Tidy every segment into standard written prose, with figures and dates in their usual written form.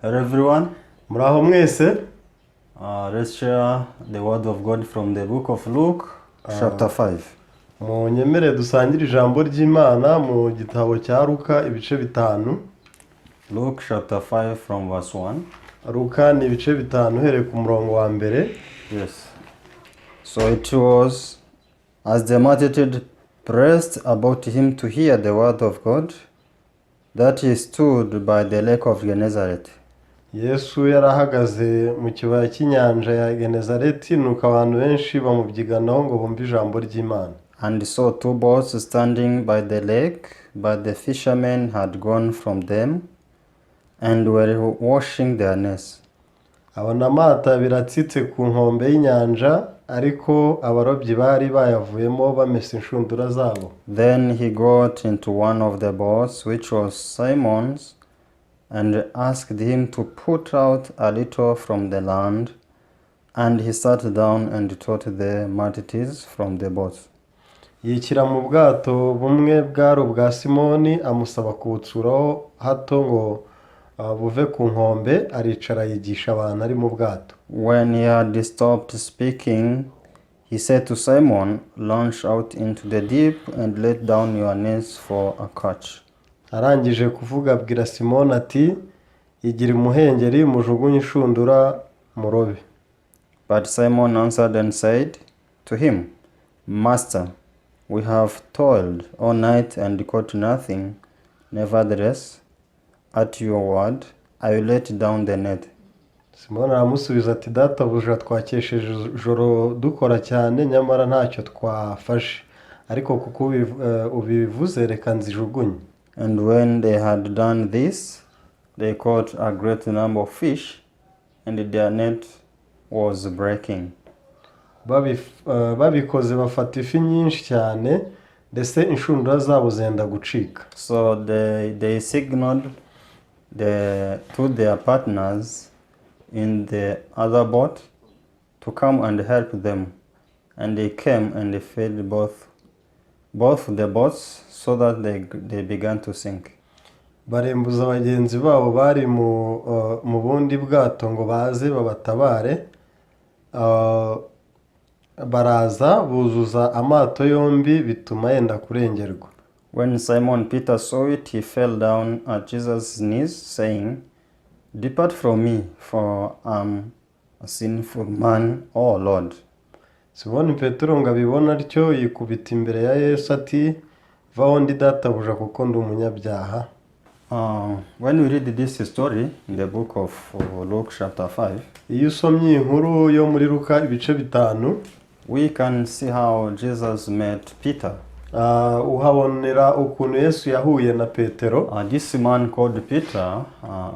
Hello everyone. Muraho mwese. Let's share the word of God from the book of Luke, chapter 5. Munyemere dusangire ijambo ry'Imana mu gitabo cya Luka ibice 5. Luke chapter 5 from verse 1. Luka ni ibice 5 uhereye ku murongo wa mbere. Yes. So it was as the multitude pressed about him to hear the word of God that he stood by the lake of Gennesaret. Yesu yari ahagaze mu kibaya cy'inyanja ya Genezareti, nuko abantu benshi bamubyiganaho ngo bumve ijambo ry'Imana. And saw two boats standing by the lake, but the fishermen had gone from them and were washing their nets. Abona amato abiri atsitse ku nkombe y'inyanja, ariko abarobyi bari bayavuyemo bamesa inshundura zabo. Then he got into one of the boats, which was Simon's, and asked him to put out a little from the land. And he sat down and taught the multitudes from the boat. Yikira mu bwato bumwe bwari ubwa Simoni, amusaba kubutsuraho hato ngo buve ku nkombe, aricara yigisha abantu ari mu bwato. When he had stopped speaking, he said to Simon, "Launch out into the deep and let down your nets for a catch." Arangije kuvuga abwira Simoni ati: "Igira imuhengeri mujugunye inshundura murobe." But Simon answered and said to him, "Master, we have toiled all night and caught nothing. Nevertheless, at your word, I will let down the net." Simoni aramusubiza ati: "Databuja, twakesheje ijoro dukora cyane, nyamara ntacyo twafashe, ariko kuko ubivuze reka nzijugunye." And when they had done this, they caught a great number of fish, and their net was breaking. Babikoze bafata ifi nyinshi cyane, ndetse inshundura zabo zenda gucika. So they signaled to their partners in the other boat to come and help them. And they came and they filled both the boats so that they began to sink. Barembuza bagenzi babo bari mu bundi bwato ngo baze babatabare. Baraza buzuza amato yombi bituma yenda kurengerwa. When Simon Peter saw it, he fell down at Jesus' knees, saying, "Depart from me, for I'm a sinful man, O Lord." Simoni Petero ngo abibone atyo yikubita imbere ya Yesu ati: "Va aho ndi, Databuja, kuko ndi umunyabyaha." When we read this story in the book of Luke, chapter 5, Iyo usomye iyi nkuru yo muri Luka ibice 5, we can see how Jesus met Peter. Uhabonera ukuntu Yesu yahuye na Petero. This man called Peter,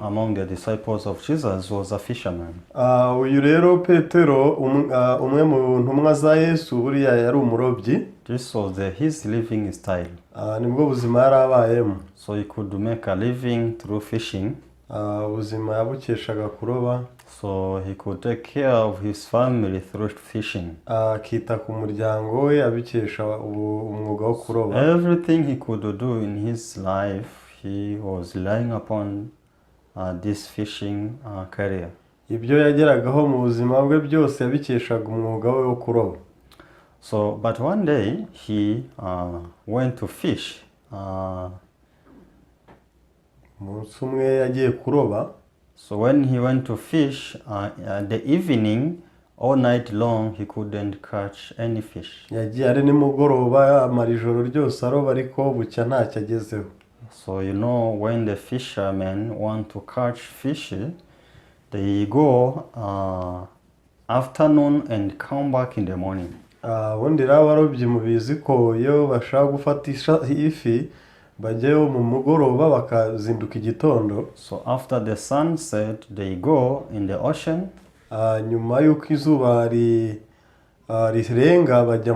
among the disciples of Jesus, was a fisherman. Uyu rero Petero umwe mu ntumwa za Yesu buriya yari umurobyi. This was his living style. Nibwo buzima yari abayemo. So he could make a living through fishing. Ubuzima yabukeshaga kuroba. So he could take care of his family through fishing. Akita ku muryango we abikesha umwuga wo kuroba. Everything he could do in his life, he was relying upon this fishing career. Ibyo yageragaho mu buzima bwe byose yabikeshaga umwuga we wo kuroba. So, but one day he went to fish. Umunsi umwe yagiye kuroba. So when he went to fish at the evening, all night long he couldn't catch any fish. Yagiye ari nimugoroba, amara ijoro ryose aroba, ariko bucya ntacyo agezeho. So when the fishermen want to catch fish, they go afternoon and come back in the morning. Ubundi rero abarobyi mubizi ko iyo bashaka gufata ifi bajyayo mu mugoroba bakazinduka igitondo. So after the sunset, they go in the ocean. Nyuma y'uko izuba rirenga bajya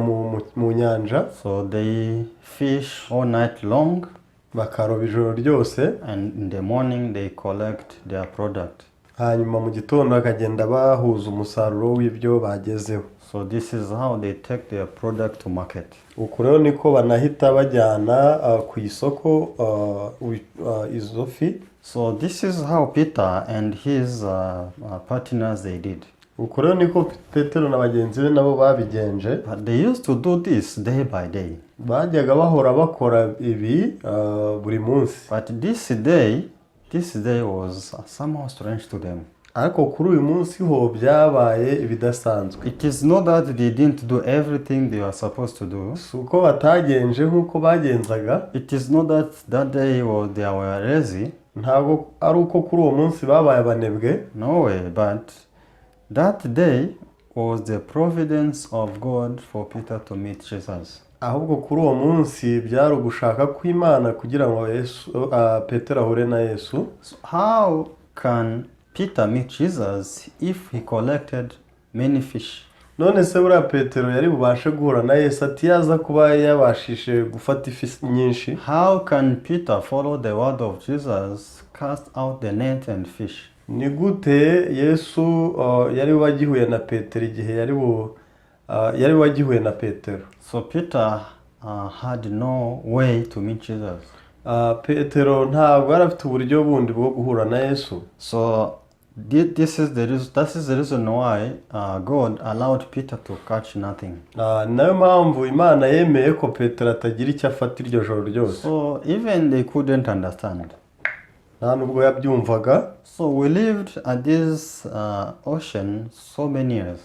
mu nyanja. So they fish all night long, Bakaroba ijoro ryose. and in the morning they collect their product. Hanyuma mu gitondo bakagenda bahuza umusaruro w'ibyo bagezeho. So this is how they take their product to market. Uku rero niko banahita bajyana ku isoko izo fi. So this is how Peter and his partners, they did. Uku rero niko Petero na bagenzi be nabo babigenje. But they used to do this day by day. Bajyaga bahora bakora ibi buri munsi. But this day was somehow strange to them. Ariko kuri uyu munsi ho byabaye ibidasanzwe. It is not that they didn't do everything they were supposed to do. Si uko batagenje nk'uko bagenzaga. It is not that that day was they were lazy. Ntabwo ari uko kuri uwo munsi babaye abanebwe. No way, but that day was the providence of God for Peter to meet Jesus. Ahubwo kuri uwo munsi byari ugushaka kw'Imana kugira ngo Yesu, Petero ahure na Yesu. So how can Peter meet Jesus if he collected many fish? None se buriya Petero yari bubashe guhura na Yesu ati yaza kuba yabashije gufata ifi nyinshi? How can Peter follow the word of Jesus, cast out the net and fish? Ni gute Yesu yari wagihuye na Petero igihe yari wagihuye na Petero? So Peter had no way to meet Jesus. Petero ntabwo yari afite uburyo bundi bwo guhura na Yesu. So this is the reason. That is the reason why God allowed Peter to catch nothing. Ni nayo mpamvu Imana yemeye ko Petero atagira icyo afata iryo joro ryose. So even they couldn't understand. Nta nubwo yabyumvaga. So we lived at this ocean so many years.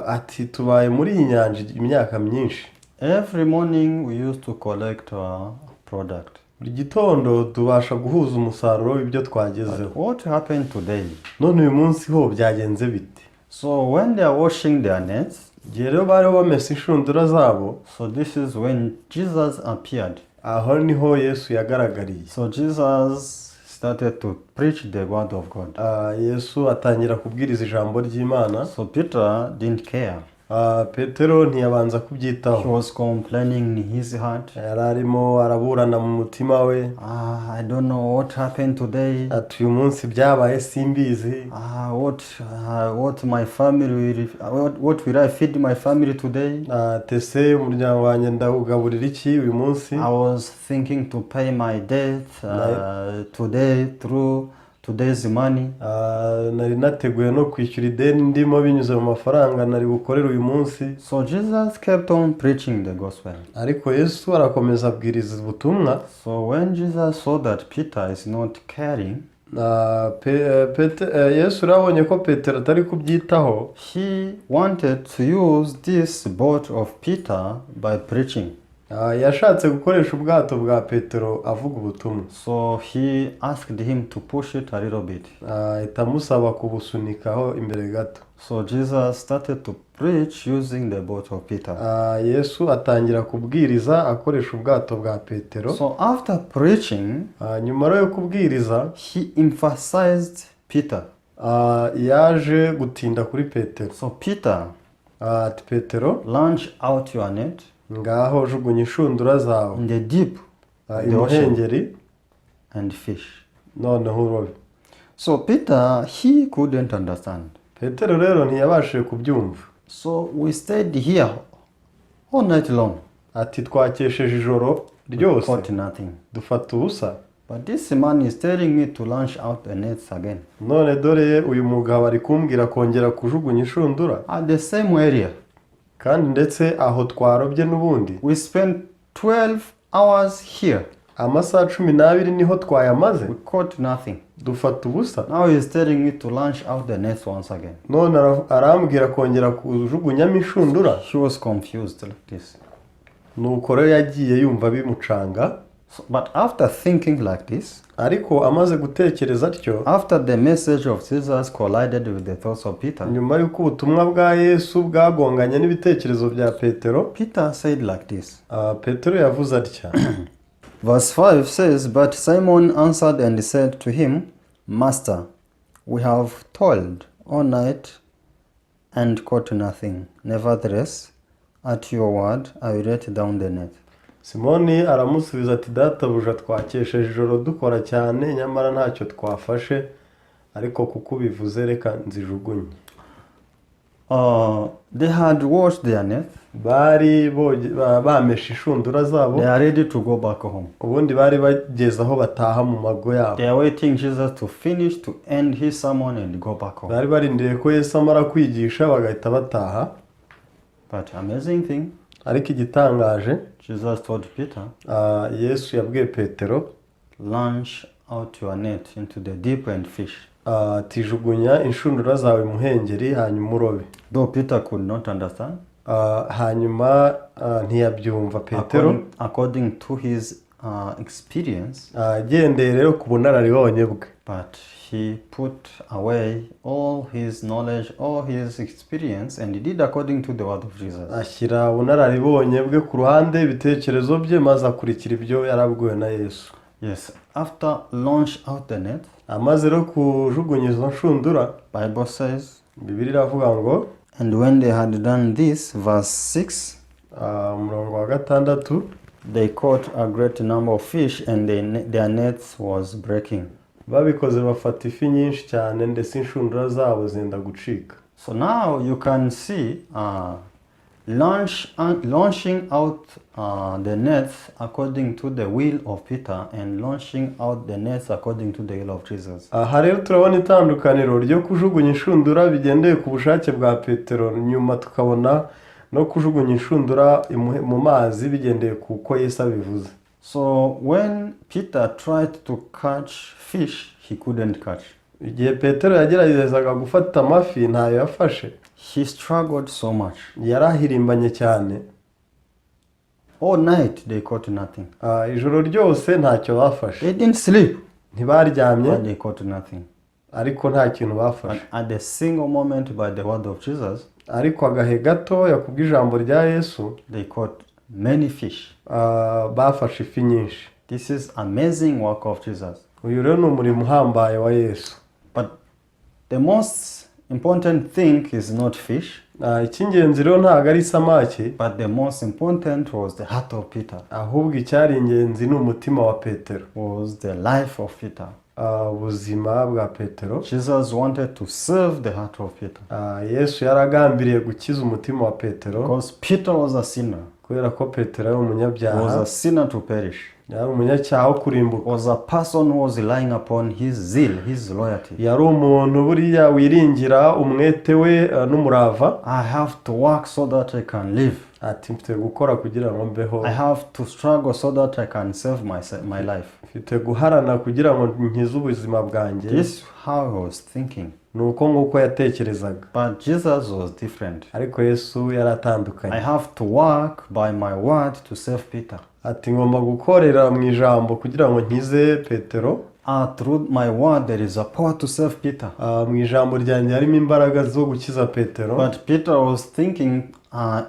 Ati tubaye muri iyi nyanja imyaka myinshi. Every morning we used to collect our product. Buri gitondo tubasha guhuza umusaruro w'ibyo twagezeho. But what happened today? None uyu munsi ho byagenze bite? So when they are washing their nets, Igihe rero bariho bamesa inshundura zabo, so this is when Jesus appeared. Aho niho Yesu yagaragariye. So Jesus started to preach the word of God. Yesu atangira kubwiriza ijambo ry'Imana. So Peter didn't care. Petero ntiyabanza kubyitaho. He was complaining in his heart. Yari arimo araburana mu mutima we. Ah, I don't know what happened today. Ati uyu munsi byabaye simbizi. Ah, what my family will, what will I feed my family today? Ese umuryango wanjye ndawugaburira iki uyu munsi? I was thinking to pay my debt today through today's money. Nari nateguye no kwishyura ideni ndimo binyuze mu mafaranga nari bukorere uyu munsi. So Jesus kept on preaching the gospel. Ariko Yesu arakomeza abwiriza ubutumwa. So when Jesus saw that Peter is not caring, Yesu urabonye ko Petero atari kubyitaho, he wanted to use this boat of Peter by preaching. Yashatse gukoresha ubwato bwa Petero avuga ubutumwa. So he asked him to push it a little bit. Ahita amusaba kubusunikaho imbere gato. So Jesus started to preach using the boat of Peter. Yesu atangira kubwiriza akoresha ubwato bwa Petero. So after preaching, Nyuma rero yo kubwiriza, he emphasized Peter. Yaje gutinda kuri Petero. So Peter, Ati Petero, launch out your net ngaho jugunya inshundura zawe in the deep the ocean imuhengeri and fish. Noneho urobe. So Peter, he couldn't understand. Petero rero ntiyabashije kubyumva. So we stayed here all night long. Ati twakesheje ijoro We ryose, caught nothing. Dufata ubusa. But this man is telling me to launch out the nets again. None dore uyu mugabo ari kumbwira kongera kujugunya inshundura. At the same area. Kandi ndetse aho twarobye n'ubundi. We spent 12 hours here. Amasaha 12 niho twayamaze. We caught nothing. Dufata ubusa. Now he's telling me to launch out the nets once again. None arambwira kongera kujugunyamo inshundura. He was confused like this. Nuko rero yagiye yumva bimucanga. So, but after thinking like this, Ariko amaze gutekereza atyo, after the message of Jesus collided with the thoughts of Peter, nyuma y'uko ubutumwa bwa Yesu bwagonganye n'ibitekerezo bya Petero, Peter said like this. Petero yavuze atya. Verse 5 says, "But Simon answered and said to him, 'Master, we have toiled all night and caught nothing. Nevertheless, at your word, I will let down the net.'" Simoni aramusubiza ati databuja twakesheje ijoro dukora cyane nyamara ntacyo twafashe. Ariko kuko ubivuze, reka nzijugunye. They had washed their net. Bari bameshe inshundura zabo. They are ready to go back home. Ubundi bari bageze aho bataha mu mago yabo. They are waiting Jesus to finish, to end his sermon and go back home. Bari barindiriye ko Yesu amara kwigisha bagahita bataha. But amazing thing, Ariko igitangaje, Jesus told Peter, Yesu yabwiye Petero, "Launch out your net into the deep and fish." Ati jugunya inshundura zawe muhengeri hanyuma urobe. Though Peter could not understand, Hanyuma ntiyabyumva Petero. according to his experience, Agendeye rero ku bunararibonye bwe, but he put away all his knowledge, all his experience, and he did according to the word of Jesus. Ashyira ubunararibonye bwe ku ruhande, ibitekerezo bye, maze akurikira ibyo yarabwiwe na Yesu. Yes, after launch out the net, Amaze rero kujugunya izo nshundura, Bible says, Bibiliya iravuga ngo, and when they had done this, verse 6, umurongo wa 6, they caught a great number of fish and their nets was breaking. Babikoze bafata ifi nyinshi cyane, ndetse inshundura zabo zenda gucika. So now you can see launching out the nets according to the will of Peter and launching out the nets according to the will of Jesus. Aha rero turabona itandukaniro ryo kujugunya inshundura bigendeye ku bushake bwa Petero, nyuma tukabona no kujugunya inshundura mu mazi bigendeye ku uko Yesu abivuze. So when Peter tried to catch fish, he couldn't catch. Igihe Petero yageragezaga gufata amafi, ntayo yafashe. He struggled so much. Yarahirimbanye cyane. All night they caught nothing. Ijoro ryose ntacyo bafashe. They didn't sleep, Ntibaryamye, but they caught nothing. ariko nta kintu bafashe. But at the single moment by the word of Jesus, Ariko agahe gatoya kubw'ijambo rya Yesu, they caught many fish. Bafashe ifi nyinshi. This is amazing work of Jesus. Uyu rero ni umurimo uhambaye wa Yesu. But the most important thing is not fish, Icy'ingenzi rero ntabwo ari isamaki, but the most important was the heart of Peter, ahubwo icyari ingenzi ni umutima wa Petero, was the life of Peter. Ubuzima bwa Petero. Jesus wanted to save the heart of Peter Yesu yaragambiriye gukiza umutima wa Petero, because Peter was a sinner, kubera ko Petero yari umunyabyaha, was a sinner to perish, yari umunyacyaha wo kurimbuka, was a person who was relying upon his zeal, his loyalty. Yari umuntu buriya wiringira umwete we n'umurava. I have to work so that I can live. Ati mfite gukora kugira ngo mbeho. I have to struggle so that I can save my life. Mfite guharana kugira ngo nkize ubuzima bwanjye. This is how he was thinking. Ni uko nguko yatekerezaga. But Jesus was different. Ariko Yesu yari atandukanye. I have to work by my word to save Peter. Ati ngomba gukorera mu ijambo kugira ngo nkize Petero. Through my word, there is a power to save Peter. Mu ijambo ryanjye harimo imbaraga zo gukiza Petero. But Peter was thinking,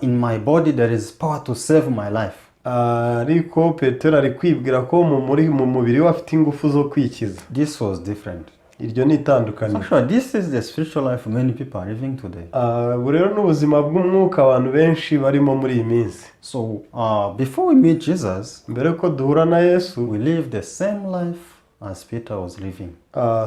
in my body, there is power to save my life. Ariko Petero ari kwibwira ko mu mubiri we afite ingufu zo kwikiza. This was different. Iryo ni itandukaniro. Actually, this is the spiritual life many people are living today. Ubu rero ni ubuzima bw'umwuka abantu benshi barimo muri iyi minsi. So, before we meet Jesus, Mbere ko duhura na Yesu, we live the same life as Peter was living.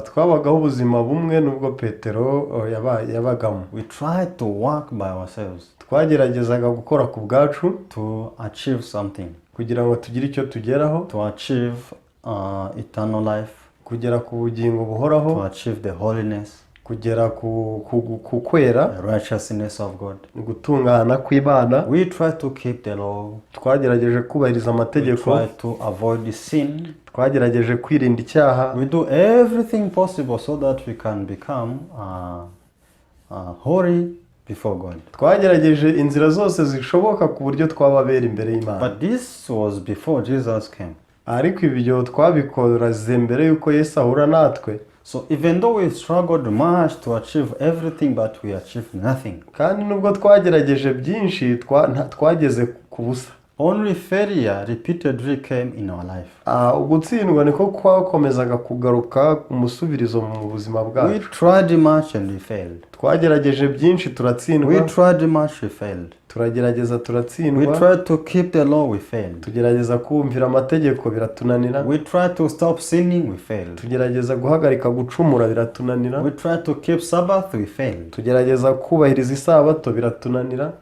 Twabagaho ubuzima bumwe n'ubwo Petero yabagamo. We tried to work by ourselves Twageragezaga gukora ku bwacu to achieve something, kugira ngo tugire icyo tugeraho, to achieve eternal life, kugera ku bugingo buhoraho, to achieve the holiness, kugera ku kwera, the righteousness of God. Gutungana kw'Imana. We try to keep the law. Twagerageje kubahiriza We amategeko. try to avoid sin. Twagerageje kwirinda icyaha. We do everything possible so that we can become holy before God. Twagerageje inzira zose zishoboka ku buryo twaba abera imbere y'Imana. But this was before Jesus came. Ariko ibyo twabikoraze mbere y'uko Yesu ahura natwe. So even though we struggled much to achieve everything, but we achieved nothing. Kandi nubwo twagerageje byinshi, twageze ku busa. Only failure repeatedly came in our life. Ugutsindwa niko kwakomezaga kugaruka umusubirizo mu buzima We bwacu. Tried much and we failed. Twagerageje byinshi turatsindwa. We tried much, we failed. Turagerageza We turatsindwa. Tried to keep the law, we failed. Tugerageza kumvira amategeko biratunanira. We tried to stop sinning, we failed. Tugerageza guhagarika gucumura biratunanira. We tried to keep Sabbath, we failed. Tugerageza kubahiriza isabato biratunanira.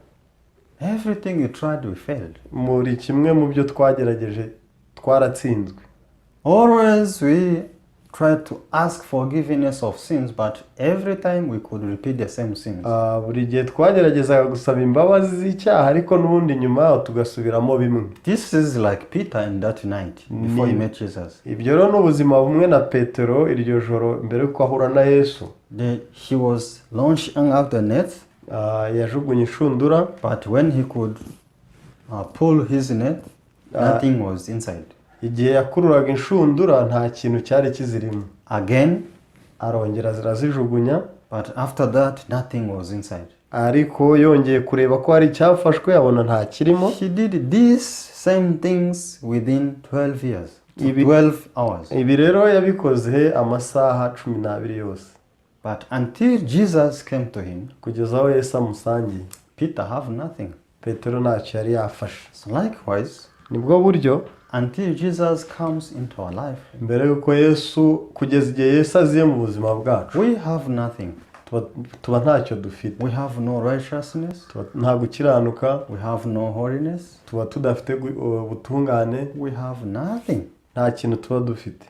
Everything we tried, we failed. Buri kimwe mu byo twagerageje twaratsinzwe. Always we tried to ask forgiveness of sins, but every time we could repeat the same sins. Buri gihe twageragezaga gusaba imbabazi z'icyaha ariko n'ubundi nyuma yaho tugasubiramo bimwe. This is like Peter in that night before he Ni- met Jesus. Ibyo rero ni ubuzima bumwe na Petero iryo joro mbere y'uko ahura na Yesu. He was launching out the net, Yajugunye inshundura, but when he could pull his net, nothing was inside. Igihe yakururaga inshundura nta kintu cyari kizirimo. Again, Arongera zirazijugunya, but after that, nothing was inside. Ariko yongeye kureba ko hari icyafashwe abona nta kirimo. He did these same things within 12 years, Ibi- 12 hours. Ibi rero yabikoze amasaha 12 yose. But until Jesus came to him, Kugeza aho Yesu amusangiye, Peter have nothing. Petero ntacyo yari yafashe. So likewise, Nibwo buryo, until Jesus comes into our life, mbere y'uko Yesu kugeza igihe Yesu aziye mu buzima bwacu, we have nothing. tuba ntacyo dufite. We have no righteousness. Tuba nta gukiranuka. We have no holiness. Tuba tudafite ubutungane. We have nothing. Nta kintu tuba dufite.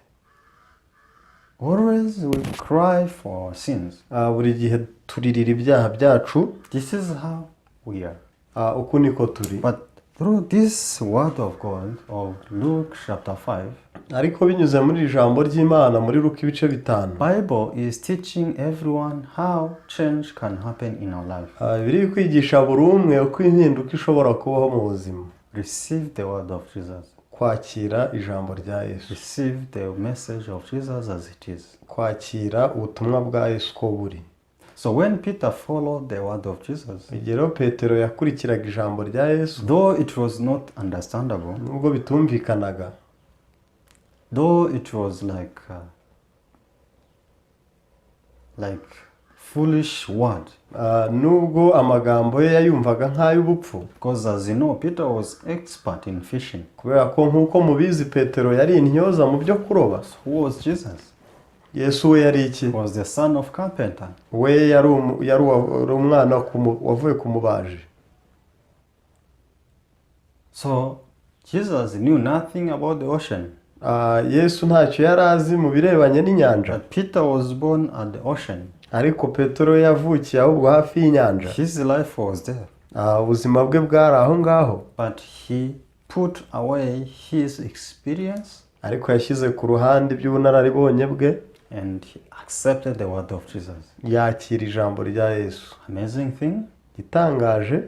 Always we cry for our sins. Buri gihe turirira ibyaha byacu. This is how we are. Uku niko turi. But through this word of God of Luke chapter 5, Ariko binyuze muri iri jambo ry'Imana muri Luka ibice 5, Bible is teaching everyone how change can happen in our life. Biri kwigisha buri umwe uko impinduka ishobora kubaho mu buzima. Receive the word of Jesus. Kwakira ijambo rya Yesu. Receive the message of Jesus as it is. Kwakira ubutumwa bwa Yesu uko buri. So when Peter followed the word of Jesus, Igihe rero Petero yakurikiraga ijambo rya Yesu, though it was not understandable, nubwo bitumvikanaga, though it was like foolish word, nubwo amagambo ye yayumvaga nk'ay'ubupfu, because as you know, Peter was expert in fishing. Kubera ko nk'uko mubizi Petero yari intyoza mu byo kuroba. So who was Jesus? Yesu we yari iki? He was the son of carpenter. We yari umwana wavuye ku mubaji. So Jesus knew nothing about the ocean. Yesu ntacyo yari azi mu birebanye n'inyanja. But Peter was born at the ocean. Ariko Petero yavukiye ahubwo hafi y'inyanja. His life was there. Ubuzima bwe bwari aho ngaho. But he put away his experience Ariko yashyize ku ruhande iby'ubunararibonye bwe, and he accepted the word of Jesus. Yakira ijambo rya Yesu. Amazing thing. Igitangaje,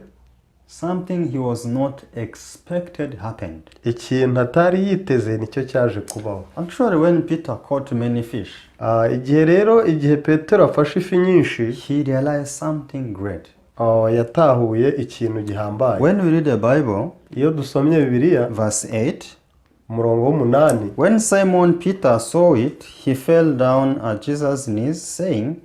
Something he was not expected happened. Ikintu atari yiteze nicyo cyaje kubaho. Actually, when Peter caught many fish, Igihe rero igihe Petero afashe ifi nyinshi, he realized something great. Yatahuye ikintu gihambaye. When we read the Bible, Iyo dusomye Bibiliya, verse 8, umurongo w'umunani, when Simon Peter saw it, he fell down at Jesus' knees, saying,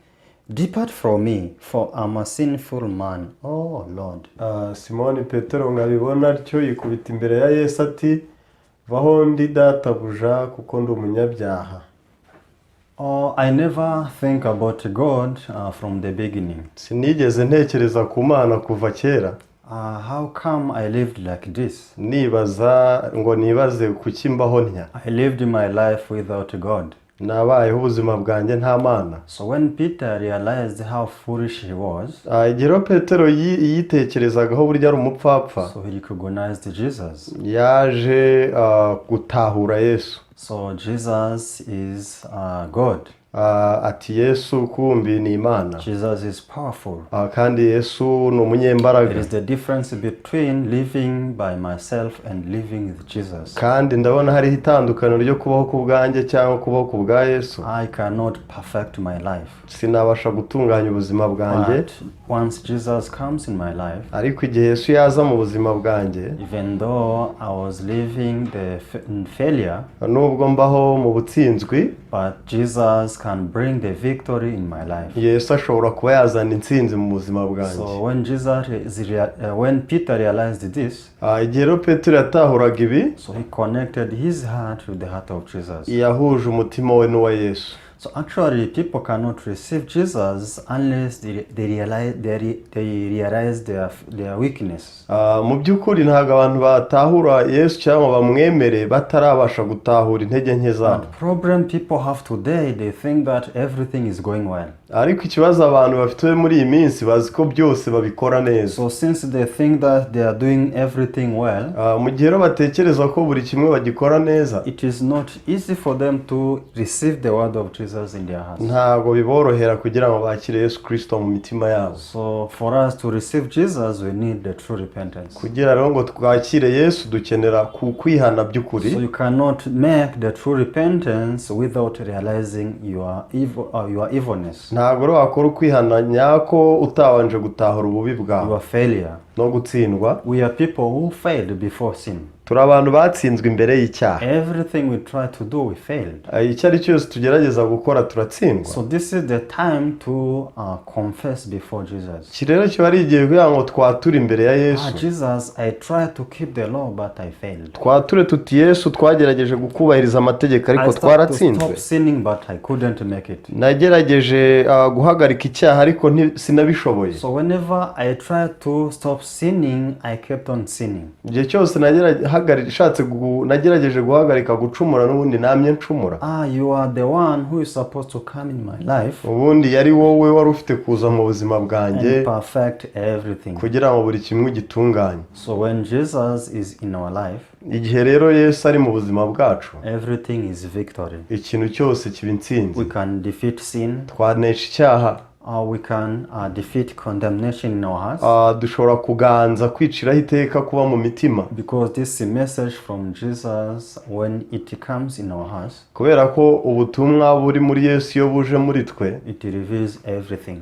"Depart from me, for I'm a sinful man, oh Lord." Simoni Petero ngo abibona atyo yikubita imbere ya Yesu ati vaho ndi databuja kuko ndi umunyabyaha. Oh, I never think about God from the beginning. Sinigeze ntekereza ku Mana kuva kera. How come I lived like this? Nibaza ngo nibaze kuki mbaho ntya. I lived my life without God. Nabayeho ubuzima bwanjye nta Mana. So when Peter realized how foolish he was, Igihe rero Petero yitekerezagaho burya ari umupfapfa, so he recognized Jesus. Yaje gutahura Yesu. So Jesus is God. Ati Yesu kumbi ni Imana. Jesus is powerful. Kandi Yesu ni umunyembaraga. There is the difference between living by myself and living with Jesus. Kandi ndabona hariho itandukaniro ryo kubaho ku bwanjye cyangwa kubaho ku bwa Yesu. I cannot perfect my life. Sinabasha gutunganya ubuzima bwanjye. But once Jesus comes in my life, Ariko igihe Yesu yaza mu buzima bwanjye, even though I was living in failure, nubwo mbaho mu butsinzwi, but Jesus can bring the victory in my life. Yesu ashobora kuba yazana intsinzi mu buzima bwanjye. So when Jesus, is rea- when Peter realized this, Igihe rero Petero yatahuraga ibi, so he connected his heart with the heart of Jesus. Yahuje umutima we n'uwa Yesu. So actually, people cannot receive Jesus unless they realize their weakness. Mu by'ukuri ntabwo abantu batahura Yesu cyangwa bamwemere batarabasha gutahura intege nke zabo. But problem people have today, they think that everything is going well. Ariko ikibazo abantu bafite muri iyi minsi, bazi ko byose babikora neza. So since they think that they are doing everything well, Mu gihe rero batekereza ko buri kimwe bagikora neza, it is not easy for them to receive the word of Jesus in their hearts. Ntabwo biborohera kugira ngo bakire Yesu Kirisito mu mitima yabo. So for us to receive Jesus, we need the true repentance. Kugira rero ngo twakire Yesu, dukenera ku kwihana by'ukuri. So you cannot make the true repentance without realizing your evil, your evilness, Ntabwo rero wakora ukwihana nyako utabanje gutahura ububi bwawe your failure. No gutsindwa. We are people who failed before sin. Turi abantu batsinzwe imbere y'icyaha. Everything we try to do, we failed. Icyo ari cyo cyose tugerageza gukora, turatsindwa. So this is the time to confess before Jesus. Iki rero kiba ari igihe kugira ngo twature imbere ya Yesu. "Ah, Jesus, I tried to keep the law, but I failed. Twature tuti: "Yesu, twagerageje gukubahiriza amategeko, ariko I started to twaratsinzwe. Stop sinning, but I couldn't make it." Nagerageje guhagarika icyaha, ariko sinabishoboye. So whenever I tried to stop sinning, I kept on sinning. Igihe cyose nagerageje guhagarika gucumura, n'ubundi namye ncumura. Ah, you are the one who is supposed to come in my life Ubundi yari wowe wari ufite kuza mu buzima bwanjye and perfect everything. Kugira ngo buri kimwe ugitunganye. So when Jesus is in our life, Igihe rero Yesu ari mu buzima bwacu, everything is victory. Ikintu cyose kiba intsinzi. We can defeat sin, Twanesha icyaha. Or we can defeat condemnation in our hearts. Dushobora kuganza kwiciraho iteka kuba mu mitima. Because this message from Jesus, when it comes in our hearts, Kubera ko ubutumwa buri muri Yesu iyo buje muri twe, it reveals everything.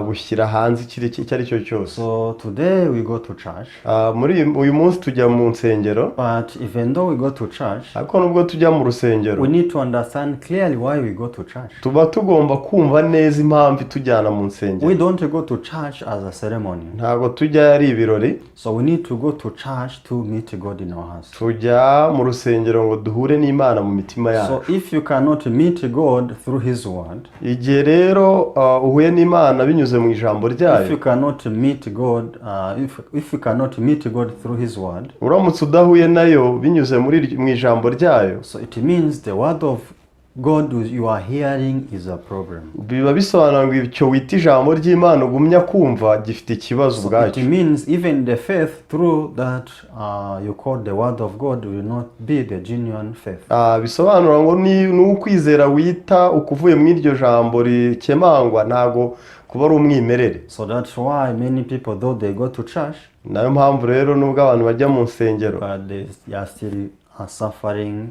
Bushyira hanze icyo ari cyo cyose. So today we go to church, Muri uyu munsi tujya mu nsengero, but even though we go to church, ariko nubwo tujya mu rusengero, we need to understand clearly why we go to church. Tuba tugomba kumva neza impamvu itujyana mu nsengero. We don't go to church as a ceremony. Ntabwo tujya ari ibirori. So we need to go to church to meet God in our hearts. Tujya mu rusengero ngo duhure n'Imana mu mitima yacu. So if you cannot meet God through His word, Igihe rero uhuye n'Imana binyuze mu ijambo ryayo, if you cannot meet God, if you cannot meet God through His word, uramutse udahuye nayo binyuze mu ijambo ryayo, so it means the word of God you are hearing is a problem. Biba bisobanura ngo icyo wita ijambo ry'Imana ugumya kumva gifite ikibazo It ubwacyo. Means even the faith through that you call the word of God will not be the genuine faith. Bisobanura ngo ni ukwizera wita ukuvuye mu iryo jambo rikemangwa ntabwo kuba ari umwimerere. So that's why many people, though they go to church, Nayo mpamvu rero nubwo abantu bajya mu nsengero, but they are still suffering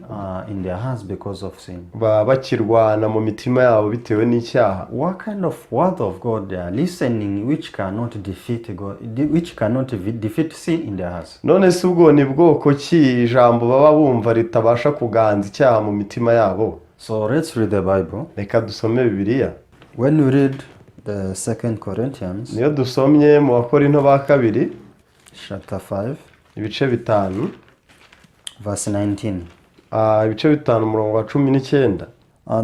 in their hearts because of sin. Baba bakirwana mu mitima yabo bitewe n'icyaha. What kind of word of God they are listening which cannot defeat God, which cannot defeat sin in their hearts? None se ubwo ni bwoko ki ijambo baba bumva ritabasha kuganza icyaha mu mitima yabo? So let's read the Bible. Reka dusome Bibiliya. When we read the Second Corinthians Niyo dusomye mu Bakorinto ba kabiri, chapter 5, ibice 5, verse 19. Ibice 5, umurongo wa 19.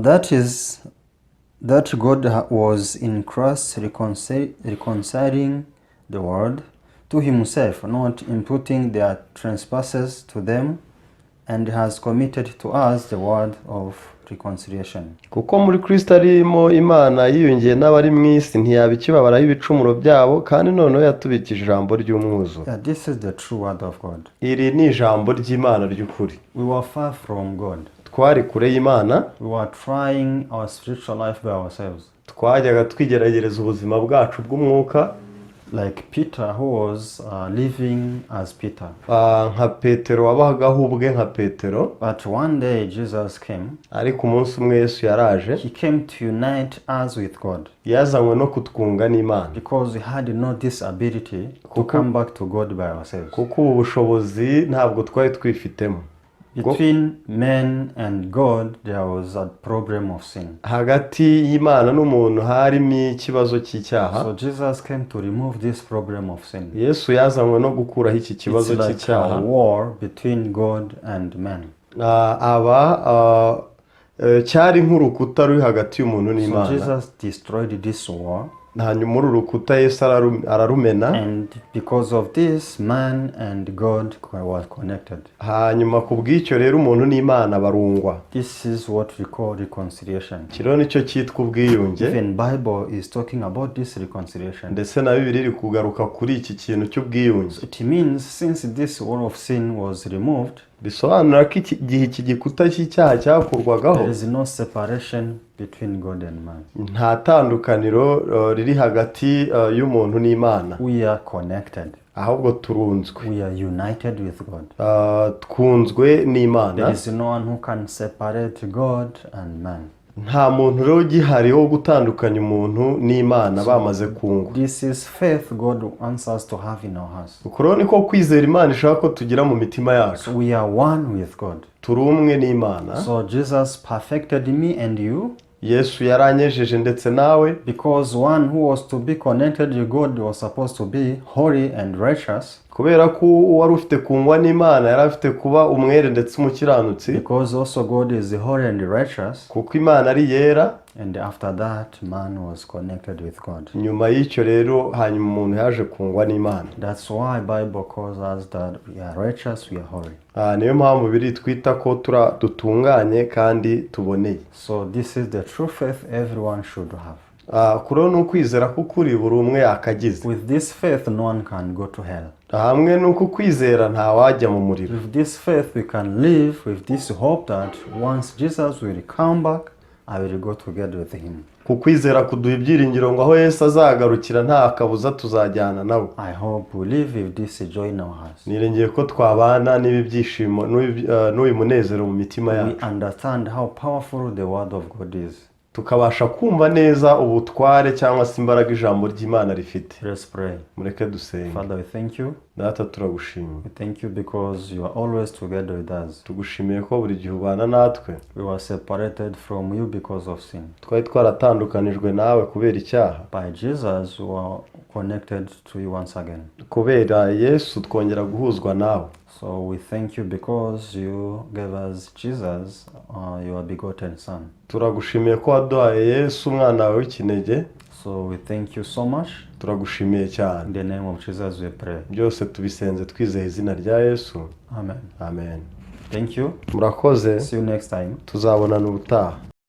That is that God was in Christ reconciling the world to himself, not imputing their trespasses to them, and has committed to us the word of reconciliation. Kuko muri Kristo arimo Imana yiyongeye n'abari mu isi, ntiyaba ikibabaraho ibicumuro byabo, kandi noneho yatubikije ijambo ry'umwuzuro. Yeah, this is the true word of God. Iri ni ijambo ry'Imana ry'ukuri. We were far from God. Twari kure y'Imana. We were trying our spiritual life by ourselves. Twajyaga twigerageza ubuzima bwacu bw'umwuka. Like Peter, who was living as Peter. Ah, nka Petero wabagaho ubwe nka Petero. But one day Jesus came. Ariko umunsi umwe Yesu yaraje. He came to unite us with God Yazanywe no kutwunga n'Imana because we had no this ability to come back to God by ourselves. Kuko ubu bushobozi ntabwo twari twifitemo. Between man and God, there was a problem of sin. Hagati y'Imana n'umuntu harimo ikibazo cy'icyaha. So Jesus came to remove this problem of sin. Yesu yazanywe no gukuraho iki It's kibazo like cy'icyaha. A war between God and man. Ah, aba ah, eh, cyari nk'urukuta ruri hagati y'umuntu So n'Imana. Jesus destroyed this war, Hanyuma uru rukuta Yesu ararumena. And because of this, man and God were connected. Hanyuma ku bw'icyo rero umuntu n'Imana barungwa. This is what we call reconciliation. Iki rero nicyo cyitwa ubwiyunge. Even Bible is talking about this reconciliation. Ndetse na Bibiliya iri kugaruka kuri iki kintu cy'ubwiyunge. It means since this wall of sin was removed, Bisobanura ko gihe iki gikuta cy'icyaha cyakurwagaho, there is no separation between God and man. Nta tandukaniro riri hagati y'umuntu n'Imana. We are connected. Ahubwo turunzwe. We are united with God. Twunzwe n'Imana. There is no one who can separate God and man. Nta muntu rero ugihari wo gutandukanya umuntu n'Imana bamaze kungwa. This is faith God wants us to have in our hearts. Uku rero niko kwizera Imana ishaka ko tugira mu mitima yacu. So we are one with God. Turi umwe n'Imana. So Jesus perfected me and you Yesu yaranyejeje ndetse nawe because one who was to be connected to God was supposed to be holy and righteous. Kubera ko uwari ufite kungwa n'Imana yari afite kuba umwere ndetse umukiranutsi. Because also God is holy and righteous. Kuko Imana ari yera. And after that, man was connected with God. Nyuma y'icyo rero hanyuma umuntu yaje kungwa n'Imana. That's why Bible calls us that we are righteous, we are holy. Ah, niyo mpamvu biri twita ko dutunganye kandi tuboneye. So this is the true faith everyone should have. Ah, kuri ni ukwizera k'ukuri buri umwe yakagize. With this faith, no one can go to hell. Hamwe n'uku kwizera ntawajya mu muriro. With this faith, we can live with this hope that once Jesus will come back, I will go together with him. Ku kwizera kuduha ibyiringiro ngo aho Yesu azagarukira nta kabuza tuzajyana nawe. I hope we live with this joy in our hearts. Niringiye ko twabana n'ibi byishimo n'uyu munezero mu mitima We yacu. Understand how powerful the word of God is. Tukabasha kumva neza ubutware cyangwa se imbaraga ijambo ry'Imana rifite. Let's pray. Mureke dusenge. Father, we thank you. Data, turagushima. We thank you because you are always together with us. Tugushimiye ko buri gihe ubana natwe. We were separated from you because of sin. Twari twaratandukanijwe nawe kubera icyaha. By Jesus, we were connected to you once again. Kubera Yesu twongera guhuzwa nawe. So we thank you because you gave us Jesus, your begotten Son. Turagushimiye ko waduhaye Yesu umwana wawe w'ikinege. So we thank you so much. Turagushimiye cyane. In the name of Jesus, we pray. Byose tubisenze twizeye izina rya Yesu. Amen. Amen. Thank you. Murakoze. See you next time. Tuzabonana ubutaha.